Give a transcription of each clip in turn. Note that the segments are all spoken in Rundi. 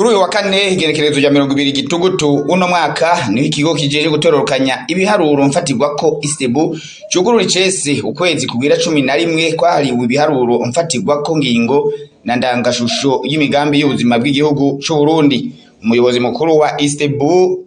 Kuri uyu wa kane, igenekerezo rya 20 Gitugutu uno mwaka, niho ikigo kijeje gutororokanya ibiharuro mfatirwako ISTEEBU cugurura icese ukwezi kugwira 11 kwahariwe ibiharuro mfatirwako ngingo na ndangashusho y'imigambi y'ubuzima bw'igihugu c'u Burundi. Umuyobozi mukuru wa ISTEEBU,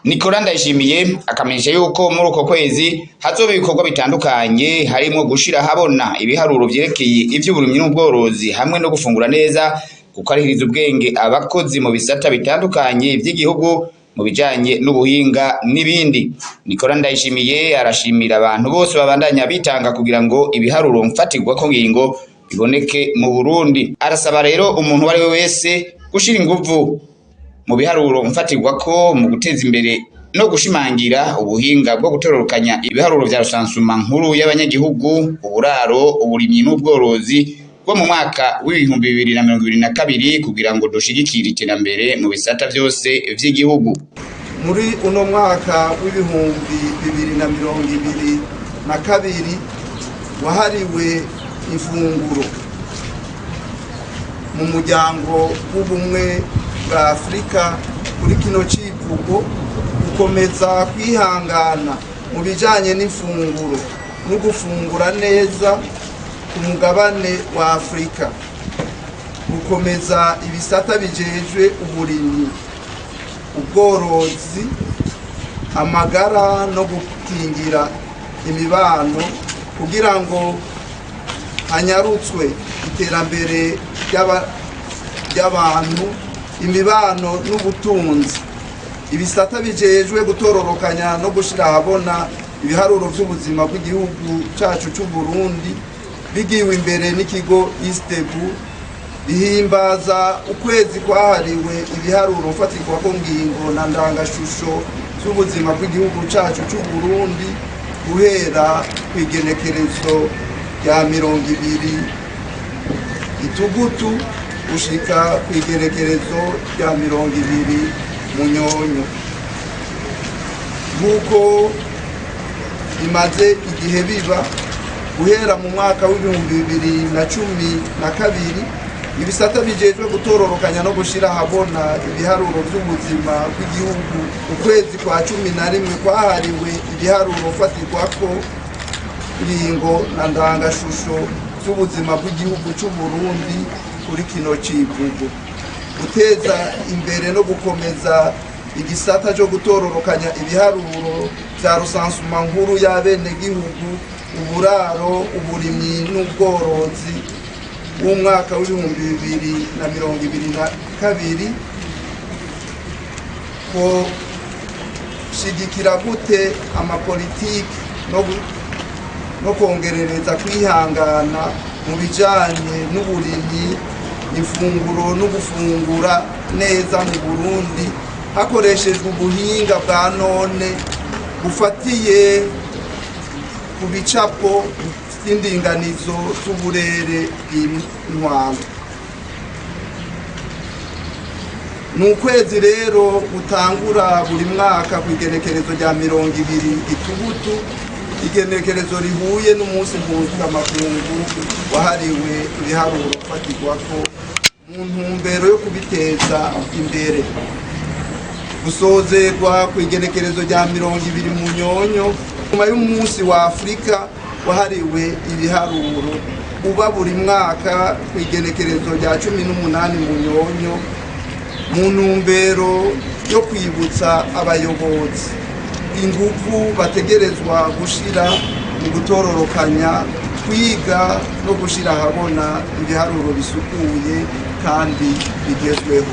Nicolas Ndayishimiye, akamenyesha yuko muri uko kwezi hazoba ibikorwa bitandukanye, harimwo gushira habona ibiharuro vyerekeye ivy'uburimyi n'ubworozi hamwe no gufungura neza, gukarihiriza ubwenge abakozi mu bisata bitandukanye vy'igihugu mu bijanye n'ubuhinga n'ibindi. Nicolas Ndayishimiye arashimira abantu bose babandanya bitanga kugira ngo ibiharuro mfatirwako ngingo biboneke mu Burundi. Arasaba rero umuntu uwo ari we wese gushira inguvu mu biharuro mfatirwako mu guteza imbere no gushimangira ubuhinga bwo gutororokanya ibiharuro vya recensement nkuru y'abanyagihugu, uburaro, uburimyi n'ubworozi bwo mu mwaka w'2022, kugira ngo dushigikire iterambere mu bisata vyose vy'igihugu. Muri uno mwaka w'2022 wahariwe ifunguro mu Muryango w'Ubumwe bwa Afurika, kuri kino civugo gukomeza kwihangana mu bijanye n'ifunguro no gufungura neza ku mugabane wa Afurika, gukomeza ibisata bijejwe uburimyi, ubworozi, amagara no gukingira imibano, kugira ngo hanyarutswe iterambere ry'abantu, imibano n'ubutunzi. Ibisata bijejwe gutororokanya no gushira ahabona ibiharuro vy'ubuzima bw'igihugu cacu c'u Burundi, bigiwe imbere n'ikigo ISTEEBU, bihimbaza ukwezi kwahariwe ibiharuro mfatirwako ngingo na ndangashusho z'ubuzima bw'igihugu cacu c'u Burundi, guhera ku igenekerezo rya 20 Gitugutu gushika ku igenekerezo rya 20 Munyonyo. Nk'uko bimaze igihe biba guhera mu mwaka w'2012, ibisata bijejwe gutororokanya no gushira ahabona ibiharuro vy'ubuzima bw'igihugu, ukwezi kwa 11 kwahariwe ibiharuro mfatirwako ngingo na ndangashusho z'ubuzima bw'igihugu c'u Burundi, kuri kino civugo guteza imbere no gukomeza igisata cyo gutororokanya ibiharuro vya recensement nkuru y'abenegihugu, uburaro, uburimyi n'ubworozi w'umwaka w'2022, ko shigikira gute amapolitiki no kongerereza kwihangana mu bijanye n'uburimyi, ifunguro no gufungura neza mu Burundi, hakoreshejwe ubuhinga bwa none bufatiye ku bicapo vy'indinganizo z'uburere bw'intwaro. Ni ukwezi rero gutangura buri mwaka ku igenekerezo rya 20 Gitugutu, igenekerezo rihuye n'umunsi mpuzamakungu wahariwe ibiharuro fatirwako, mu ntumbero yo kubiteza imbere. Gusozerwa ku igenekerezo rya 20 Munyonyo, nyuma y'umunsi wa Afurika wahariwe ibiharuro uba buri mwaka ku igenekerezo rya 18 Munyonyo, mu ntumbero yo kwibutsa abayobozi ingufu bategerezwa gushira mu gutororokanya, kwiga no gushira ahabona ibiharuro bisukuye kandi bigezweho.